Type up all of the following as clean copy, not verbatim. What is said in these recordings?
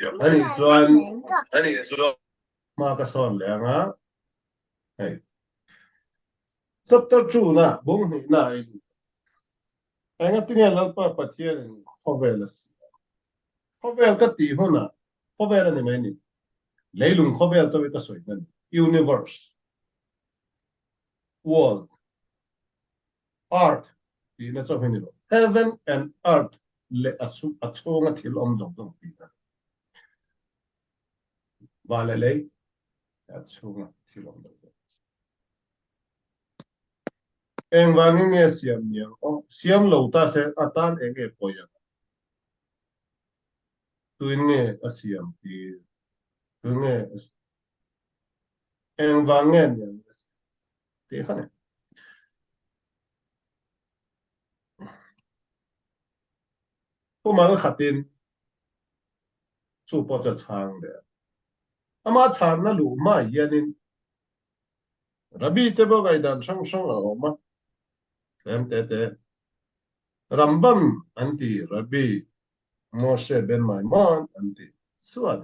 Ani chuan hma ka sawn leh ang a, hei chapter 2 na bung hnihna a in engatinge Lalpa Pathianin khawvel a siam? Khawvel ka tih hunah khawvel a ni mai ni, leilung khawvel chauh hi ka sawi na ni, universe, world, earth tihna chauh hi ni lo, heaven and earth leh a chhunga thil awm zawng zawng tihna a ni. Van leh lei a chhunga thil awm zawng zawng. Engvangin nge siam ni ang aw? Siam lo ta se atan eng nge pawi ang? Tuin nge a siam tir? Tuin nge engvang nge ni ang a siam tih kha ni. Thumal khatin chu pawh chu a chhang leh a. Ama chhanna luh hma hianin Rabbi te pawh ngaihdan hrang hrang a awm a, tlem te te. Rambam an ti, Rabbi Moshe ben Maimon an ti chuan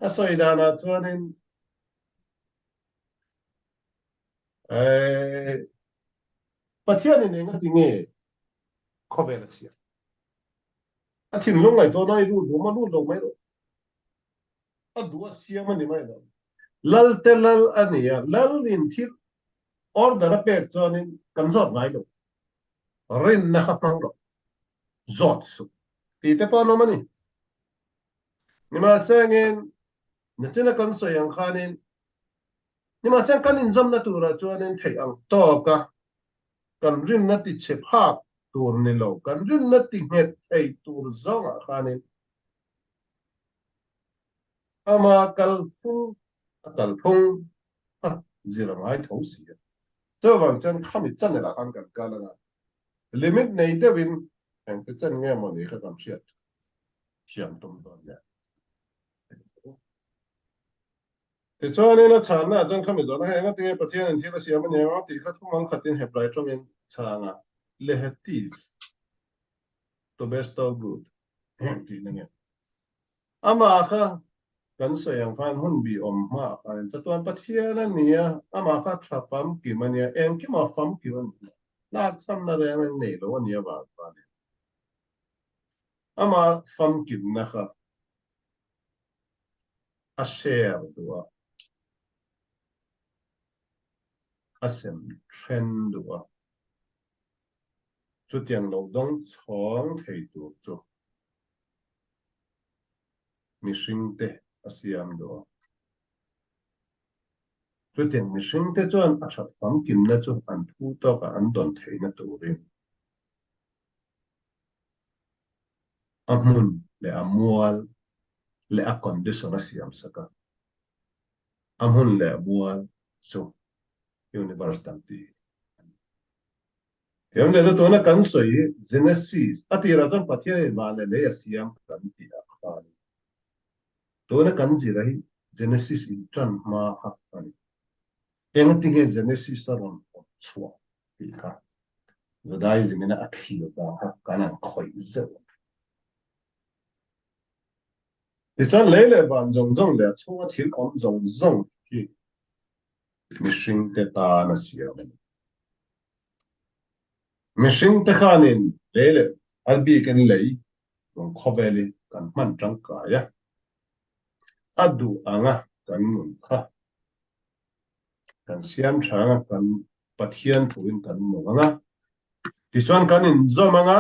a sawi danah chuanin Pathianin eng a ti nge khawvel a siam? A thinlung ngaihtuah na i lut duh maw? Lut lo mai rawh. A duh a siam a ni mai lo. Lal te lal a ni a, lal in thil order a pek chuanin kan zawt ngai lo. Rinna kha hmang rawh, zawt suh tih te pawh an awm a ni. Nimahsengin, nachina kan sawi ang khanin, nimahseng kan inzawmna turah chuanin theih ang tawka kan rinna ti chhe phak tur ni lo, kan rinna ti nghet thei tur zawngah khanin ama kalphung a kalphung kha zir a ngai tho si a. Chuvang chuan khami channel ah khan kan kal anga, limit nei deuhin engti chen nge maw ni kha kan hriat thiam tum dawn nia. Tichuanin a chhanna ah chuan khami zawhna hei engatinge Pathianin thil a siam a ni ang tih kha thumal khatin Hebrai tawngin chhang a, lehetiv, to bestow good, tihna nge. Amah kha kan sawi ang khan hun bi awm hmaah khanin chatuan Pathian a ni a, amah kha tha famkim a nia, engkimah famkim a ni a, tlakchhamna reng reng nei lo a nih avang khanin amah famkimna kha a share duh a, a sem then duh a, chutiang lo dawng chhawng thei tur chu mihringte a siam duh a. Chutiang mihringte chuan a that famkimna chu an phu tawkah an dawn theihna turin a hmun leh a mual leh a condition a siam sak a. A hmun leh mual chu universe kan ti a ni. Thiam leh chu tuna kan sawi hi Genesis a tirah chuan Pathianin van leh lei a siam kan tih ah khan tuna kan zira hi Genesis in tan hma kha a ni. Engatinge Genesis a rawn awm chhuah tih kha Judaism in a thlir dan kha kan han khawih zeuh a. Tichuan lei leh van zawng zawng leh a chhunga thil awm zawng zawng hi mihringte tan a siam a ni. Mihringte khanin lei leh a bikin lei lung khawvel hi kan hman tangkai a, a duh anga kan nun kha kan siam tha anga kan Pathian thuin kan nung anga, tichuan kan inzawm anga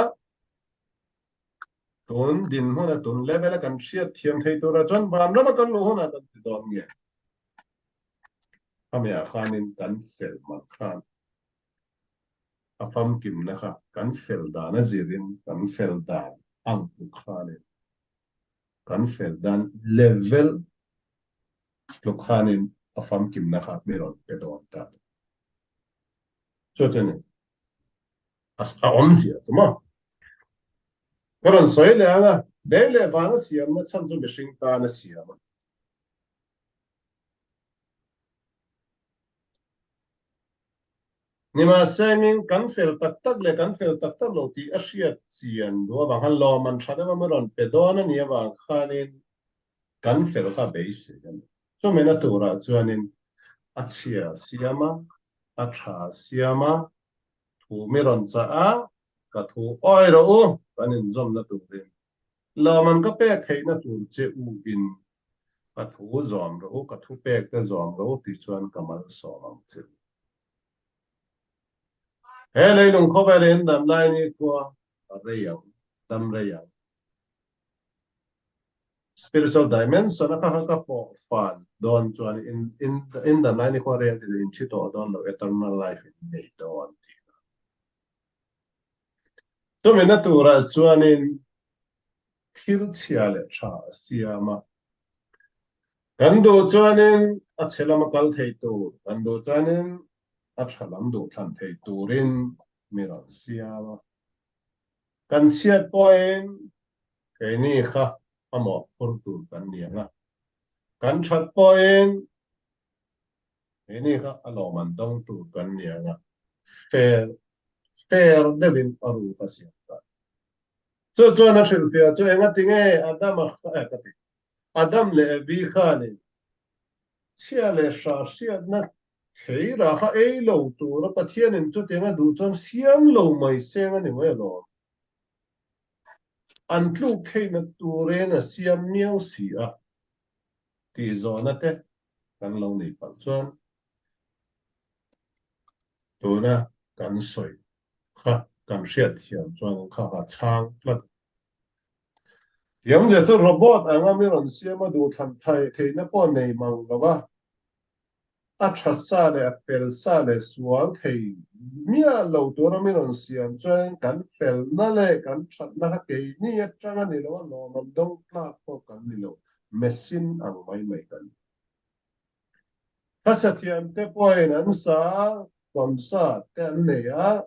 tun dinhmuna tun level a kan hriat thiam thei tura chuan vanrama kan luh hunah kan ti dawn nge? Khamiah khanin kan fel man khan a famkimna kha kan fel dan a zirin kan fel dan ang tluk khanin kan fel dan level tluk khanin a famkimna kha mi rawn pe dawn ta. Chu chu ni. A awmzia chu maw? Ka rawn sawi leh ang a, lei leh vana siamna chhan chu mihring tan a siam a. Nimahsengin, kan fel tak tak leh kan fel tak tak lo tih a hriat chian duh avang khan lawmman tha deuh a mi rawn pe dawn a nih avang khanin kan fel kha beisei a ni. Chumina turah chuanin a chhia siam a, a tha siam a, thu mi rawn chah a, ka thu awi rawh u kan inzawmna turin Lawman ka pek theihna tur che u in ka thu zawm rawh u, ka thu pek te zawm rawh u tih chuan ka malsawm ang che u. He leilung khawvel in dam lai ni khua a rei ang, dam rei ang. Spiritual dimension a kha kha ka pawh fan dawn chuan in in in dam lai ni khua rei ang tih in thi tawh dawn lo eternal life in nei dawn tihna. Chumina turah chuanin thil chhia leh tha a siam a. Kan duh chuanin a chhe lama kal thei tur, kan duh chuanin a tha lam duh thlan thei turin mi rawn siam a. Kan chhiat pawhin keini kha a mawhphur tur kan ni ang a. Kan that pawhin Keini kha a lawm an dawng tur kan ni ang a, fair fair deuhin a ruk a siam ta. Chu chuan a hrilhfiah chu engati nge Adam a eh ka ti Adam leh Evi khanin chhia leh hra hriatna theirah kha ei lo tura Pathianin chutiang a duh chuan siam lo mai seng a ni mai alawm. An tluk theihna turin a siam miau si a tih zawhna te kan lo neih palh chuan tuna kan sawi kha kan hriat thiam chuan kha kha chhang tlat. Thiamzia chu robot anga mi rawn siam a duhthlan theihna pawh nei mang lo a, a tha sa leh a fel sa leh sual thei miah lo tura mi rawn siam chuan kan felna leh kan thatna kha keini atang a ni lo a, lawm an dawng tlak pawh kan ni lo, machine ang mai mai kan ni. Hmasa thiamte pawhin an sa a, concert te an nei a,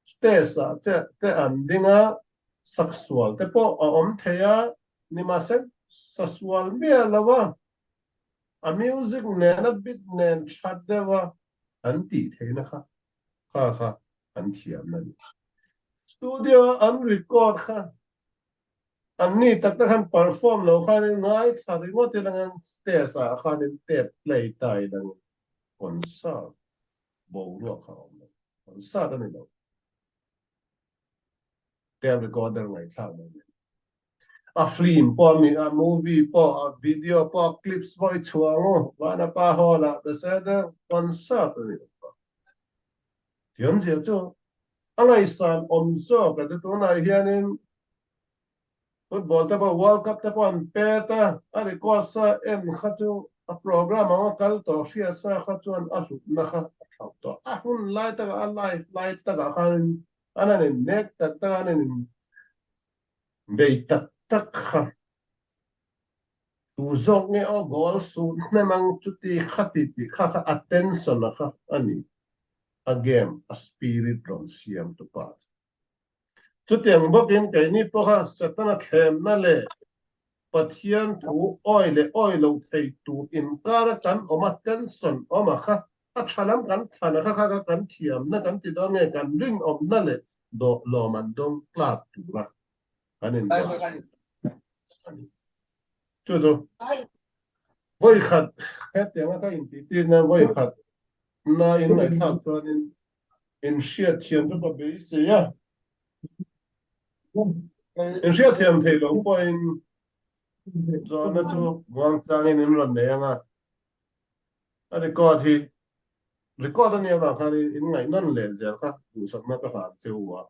stage ah te te an ding a, sak sual te pawh a awm thei a, nimahse sa sual miah lo a, a music nen a beat nen tha deuh a an tih theihna kha kha kha an thiamna a ni. Studio a an record kha Anni tak tak khan perform lo khanin ngaithla ringawt ilangin stage ah khanin tape play ta ilangin concert boruak kha a awm lo. Concert a ni lo. Tape recorder ngaihthlak mai mai. A film pawh a mi a movie pawh a video pawh a clips pawh i chhuah ang u Vanapa hall ah ta se te concert a ni lo. Thiamzia chu a ngaihsan awm zawk a chu tunah hianin football te pawh World Cup te pawh an pet a, a record sa en kha chu a program ang a kal tawh hria sa kha chuan a hlutna kha a thlauh tawh. A hun lai takah a live lai takah khanin an han innek tak tak a, an in bei tak tak kha tu zawk nge aw goal sut hnem ang chuti khati tih kha kha attention a kha a ni. A game a spirit rawn siam tu pa chu. Chutiang bawkin keini pawha Setana thlemna leh Pathian thu awi leh awi lo thei tur inkara kan awm a, tension awm a kha, a tha lam kan thlan a kha kha kha kan thiamna kan ti dawn nge kan rinawmna leh dawh lawm an dawng tlak tura kan inbuatsaih a ni. Chu chu vawikhat hetianga ka intihtirna vawikhat na in ngaihthlak chuanin In hriatthiam chu ka beisei a, in hriatthiam theih loh pawhin zawhna chu muangchangin in rawn nei ang a, a record hi record a nih avang khan in ngaihnawn leh zel kha duhsakna ka hlan che u a,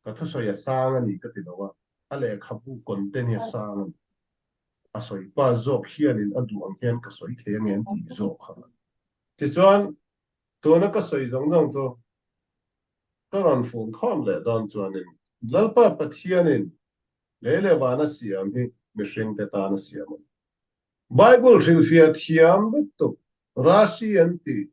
ka thusawi a sang a ni ka ti lo a, a lehkhabu content hi a sang a ni, a sawi pa zawk hianin a duh ang hian ka sawi thei ang em tih zawk kha. Tichuan Tuna ka sawi zawng zawng chu ka rawn fun khawm leh dawn chuanin Lalpa Pathianin lei leh vana siam hi mihringte tan a siam a ni. Bible hrilhfiah thiam lutuk Rashi an ti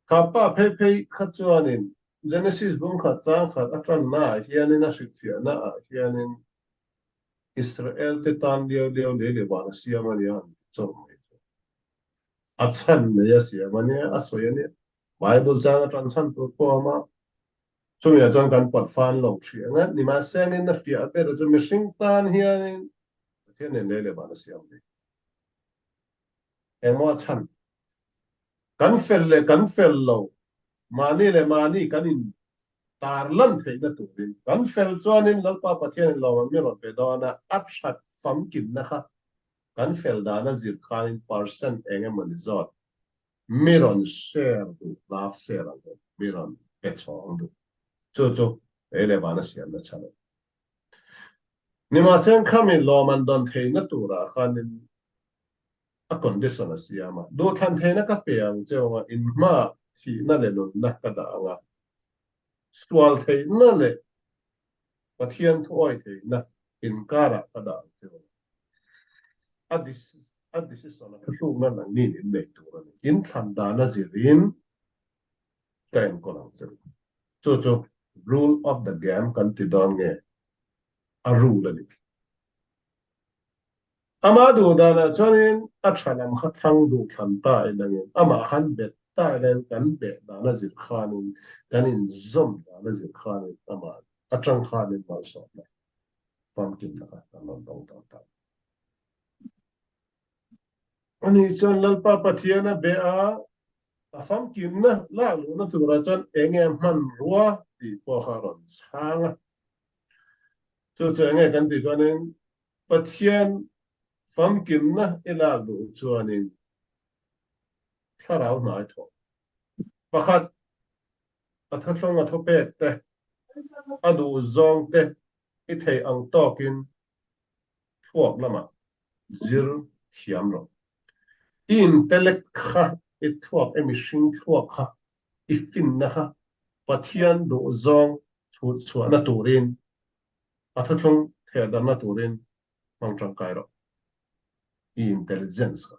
kha pa phei phei kha chuanin Genesis bung khat chang khat a tanna ah hianin a hrilhfiahna ah hianin Israel te tan liau liau lei leh vana siam a nia an ti chawp mai chu. A chhan nei a siam a nia, a sawi a nia. Bible chang a ṭan chhan tur pawh a awm a, chumi ah chuan kan pawt fan lo hrih ang a, nimahsengin a fiah ber chu mihring tan hianin Pathian nen lei leh van a siam ni. Engmaw a chhan? Kan fel leh kan fel lo, mahni leh mahni kan in tar lan theihna turin kan fel chuanin Lalpa Pathianin lawm an mi rawn pe dawn a, a that famkimna kha kan fel dana zir khanin percent eng emawni zawt mi rawn share duh, love share ang em, mi rawn pe chhawng duh. Chu chu lei leh vana siamna chhan a ni. Nimahse khami lawm an dawn theihna turah khanin a condition a siam a, duhthlan theihna ka pe ang che anga in hmaah thihna leh nunna ka dah ang a, sual theihna leh Pathian thuawi theihna inkarah ka dah ang che anga a a decision a thuhrukna nangnin in nei tur a ni. In thlan dana zirin ka enkawl ang che u. Chu chu rule of the game kan ti dawn nge a rule a ni. Amah duh danah chuanin a tha lam kha thlang duh thlan ta inangin amah han bet ta hian kan beh dan a zir khanin kan inzawm dan a zir khanin amah atang khanin malsawmna famkimna kha kan rawn dawng dawn ta. Ani chuan Lalpa Pathian a beh a, a famkimna lak luhna turah chuan enge hmanrua tih pawh kha a rawn chhang a. Chu chu enge kan tih chuanin Pathian famkimna i lak duh chuanin thlarau hnai thawh pakhat a thuthlung a thupek te, a duh zawng te i theih ang tawkin thluak lamah zir thiam rawh. I intellect kha, i thluak, i mihring thluak kha, i finna kha Pathian duh zawng chhut chhuahna turin A thuthlung thehdarhna turin hmang tangkai rawh. I intelligence kha.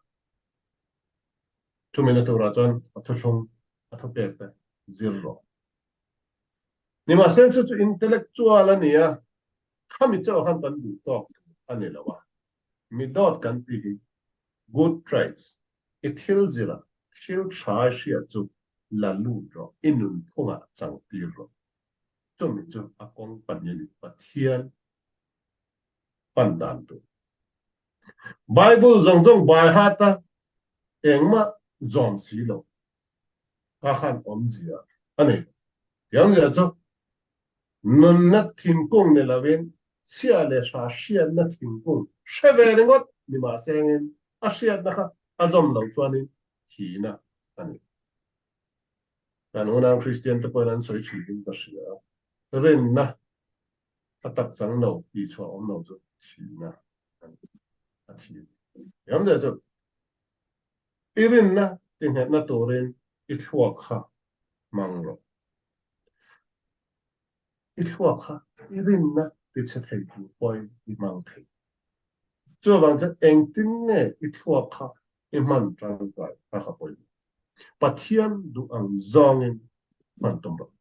Chumina turah chuan a thuthlung a thupek te zir rawh. Nimahse chu chu intellectual a ni a, khami chauh khan kan duh tawk tur a ni lo a. Mi dawt kan tih hi good traits, i thil zira thil tha i hriat chu la lut rawh, i nunphungah changtir rawh. Chumi chu a kawng pahnih a ni, Pathian pan dan tur. Bible zawng zawng bai hata engmah zawm si lo kha khan awmzia a nei lo. Tiangzia chu nunna thingkung ni lovin chhia leh hra hriatna thingkung hre ve ringawt ni mahsengin a hriatna kha a zawm lo chuanin thihna a ni. Kan unau Kristian te pawhin an sawi thin in ka hria a, rinna a tak chang lo tih chhuah awm lo chu thihna a ni, a thi a ni. Eng ber chu i rinna tinghetna turin i thluak kha hmang rawh. I thluak kha i rinna tichhe thei tur pawhin i hmang thei. Chuvang chuan engtin nge i thluak kha i hman tangkai a kha pawimawh. Pathian duh ang zawngin hman tum rawh.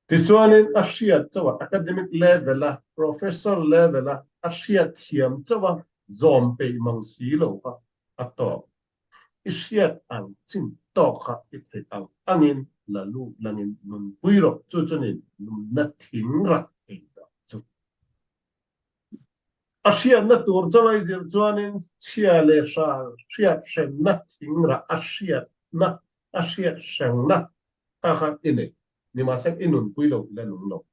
Tichuanin a hriat chauh a, academic level a, professor level a, a hriat thiam chauh a zawm peih mang si lo kha a tawk. I hriat ang chin tawk kha i theih ang angin la lut langin nunpui rawh. Chu chuanin nunna thing rak ei dah chu. A hriatna tur chauh a i zir chuanin chhia leh hra hriat hrenna thingrah a hriatna a hriat hrengna kha khan i nei. Nimahseng i nunpui lo i la nung lo.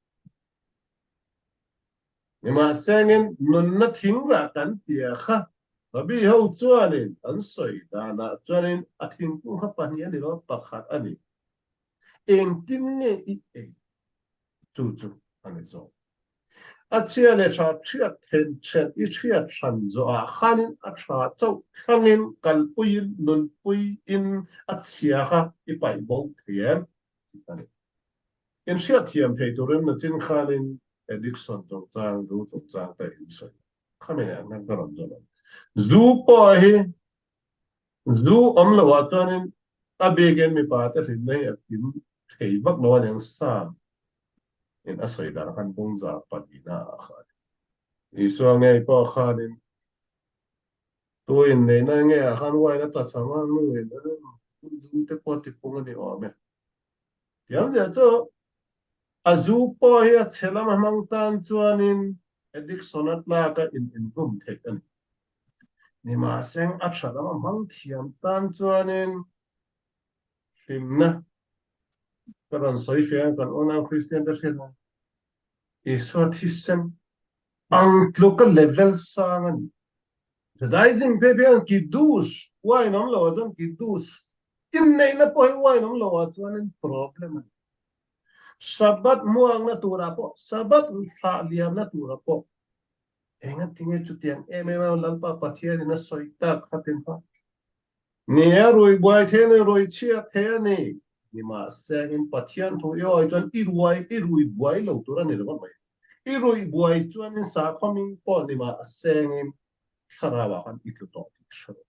Nimahsengin nunna thingrah kan tia kha Rabbi ho chuanin an sawi danah chuanin a thingkung kha pahnih a ni lo, pakhat a ni. Engtin nge i ei chu chu a ni zawk. A chhia leh tha hriat then then i hriat hran zawhah khanin a tha chauh thlangin kalpuiin nunpuiin a chhia kha i paih bo thei em tih a ni. In hriat thiam thei turin nachin khanin addiction chungchang, zu chungchang te in sawi a, khami nen khan ka rawn zawm ang. Zu pawh hi zu awm loah chuanin a bikin mipa te hlimna hi a kim thei vak lo a niang Sam in a sawi dan khan bungza pahnihna ah kha a ni. Isua ngei pawh khanin tu inneihna nge ah khan wine a tla cham a, nu in. Zu te pawh tipung a ni awm e. Tiangzia chu a zu pawh hi a chhe lama hmang tan chuanin addiction a tlak a in inhlum theih a ni. Nimahseng a tha lama hmang thiam tan chuanin hlimna ka rawn sawi feh a, kan unau Kristian te hriat a, Isua thisen ang tluka level sang a ni. Judaism phei phei hian Kiddush wine awm loh ah chuan Kiddush inneihna pawh hi wine awm loh ah chuanin problem a ni. Sabbath hmuakna turah pawh Sabbath thlah liamna turah pawh engatinge chutiang em em a Lalpa Pathianin a sawi tak kha tin kha Ni e, rui buai thei a ni, rui chhiat thei a ni. Nimahsengin Pathian thu i awi chuan i ruai, i rui buai lo tur a ni ringawt mai. I ruih buai chuanin sakhaw ming pawh nimahsengin thlarauah khan i tlu tawh tih hre rawh.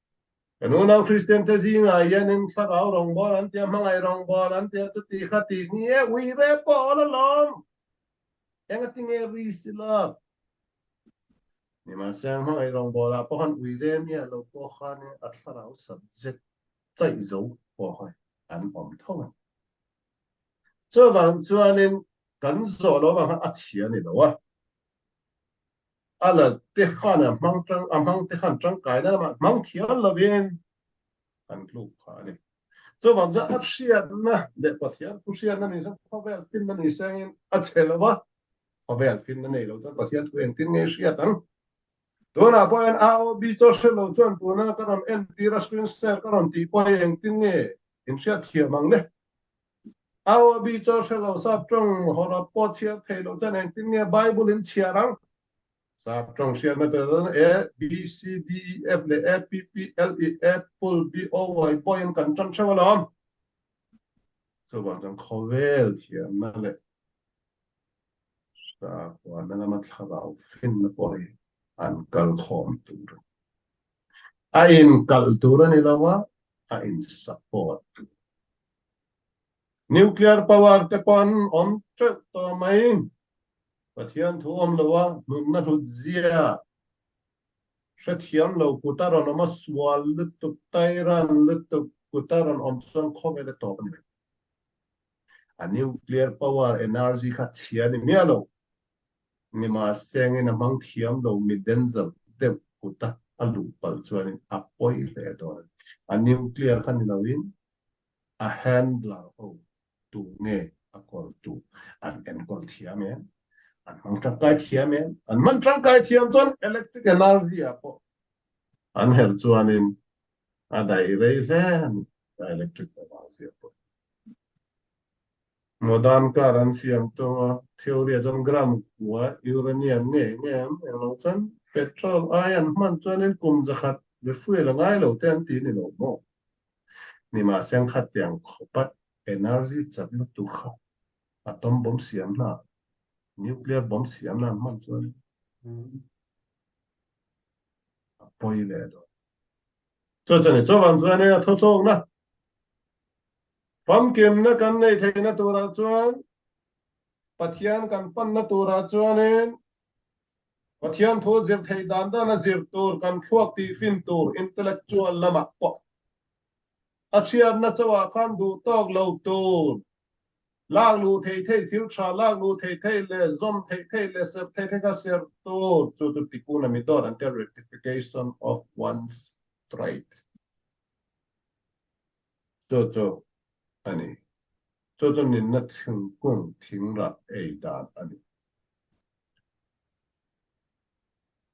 Kan unau Kristiante zingah hianin thlarau rawngbâwl an tia, hmangaih rawngbâwl an tia, chuti kha ti ni e, ui ve pawh awl alawm. Engatinge ri si lak? Nimahse, hmangaih rawngbawlah pawh khan ui ve miah lo pawh khan a thlarau subject chaih zo pawh kha an awm tho a ni. Chuvang chuanin kan zawh loh avang khan a chhia ni lo a, a la te khan a hmang tang a hmang te khan tangkaina lamah hmang thiam lovin kan tluk phah a ni. Chuvang chuan a hriatna leh Pathian thu hriatna ni se khawvel finna ni sengin a chhe lo a, Khawvel finna nei lo chuan Pathian thu engtin nge i hriat ang? Tunah pawh hian AOB chaw hre lo chuan tuna ka rawn entir a screen share ka rawn tih pawh hi engtin nge in hriat thiam ang le? AOB chaw hre lo sap tawng hawrawp pawh chhiar thei lo chuan engtin nge Bible in chhiar ang? Sap tawng hriatna te chuan A, B, C, D, E, F leh A, P, P, L, E, Apple, B, O, Y pawhin kan tan theuh alawm. Chuvang chuan khawvel thiamna leh Sahuana lama thlarau finna pawh hi an kal khawm tur a ni. A inkalh tur a ni lo a, a in support tur. Nuclear power te pawh an awm teuh tawh mai. Pathian thu awm lo a, nunna hlut zia hrethiam lo kut a rawn awm a, sual lutuk, tairan lutuk kut a rawn awm chuan khawvel a tawp a ni mai. A nuclear power energy kha chhia ni miah lo. Nimahsengin a hmang thiam lo mi danger deuh kuta a luh palh chuanin a pawi hle dawn a ni. A nuclear kha ni loin a handler ho tu nge a kawltu an enkawl thiam em? An hmang tangkai thiam em? An hman tangkai thiam chuan electric energy ah pawh an herh chuanin a daih rei hle a ni a electric energy ah pawh. Modern car an siam tung a, theory ah chuan gram kua uranium nge nge an eng lo chuan petrol ai an hman chuanin kum zakhat refuel a ngai lo te an ti ni lo maw? Nimahse an khat tiang khawpa energy chak lutuk kha atom bomb siam hna, nuclear bomb siam hna an hman chuanin a pawi leh dawn. Chu chuan chuvang chuanin a thuthlukna Famkimna kan neih theihna turah chuan Pathian kan panna turah chuanin Pathian thu zir theih dan dana zir tur kan thluak tih fin tur intellectual lamah pawh a hriatna chauhah khan duh tawk lo tur lak luh theih theih thil tha lak luh theih theih leh zawm theih theih leh serh theih theih kha serh tur chu chu tikun a mi dawt an tia rectification of one's trait. Chu chu a ni. Chu chu ninna thingkung thingrah ei dan a ni.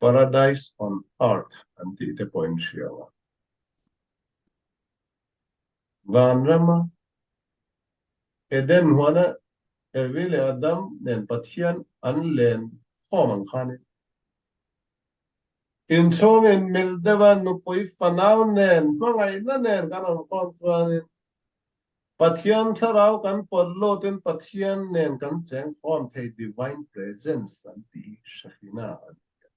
Paradise on earth an tih te pawhin hria ang a. Vanrama Eden huana Evi leh Adam nen Pathian an len khawm ang khanin Inchhung in mil deuha nupui fanau nen hmangaihna nen kan awm khawm chuanin Pathian thlarau kan pawt lutin Pathian nen kan cheng khawm thei Divine Presence an tih Shekhinah an ti a.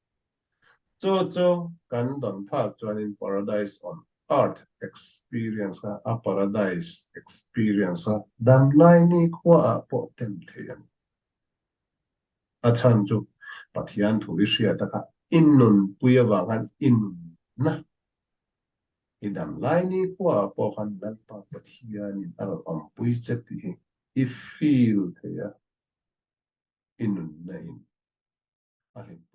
Chu chu kan dawn phak chuanin Paradise on Earth experience kha a Paradise experience kha damlaini khuaah pawh tem thei a ni. A chhan chu Pathian thu i hriat a kha i nunpui avang khan i nunna I dam lai ni khuaah pawh khan Lalpa Pathianin a rawn awmpui che tih hi i feel thei a, i nunna in a hlim.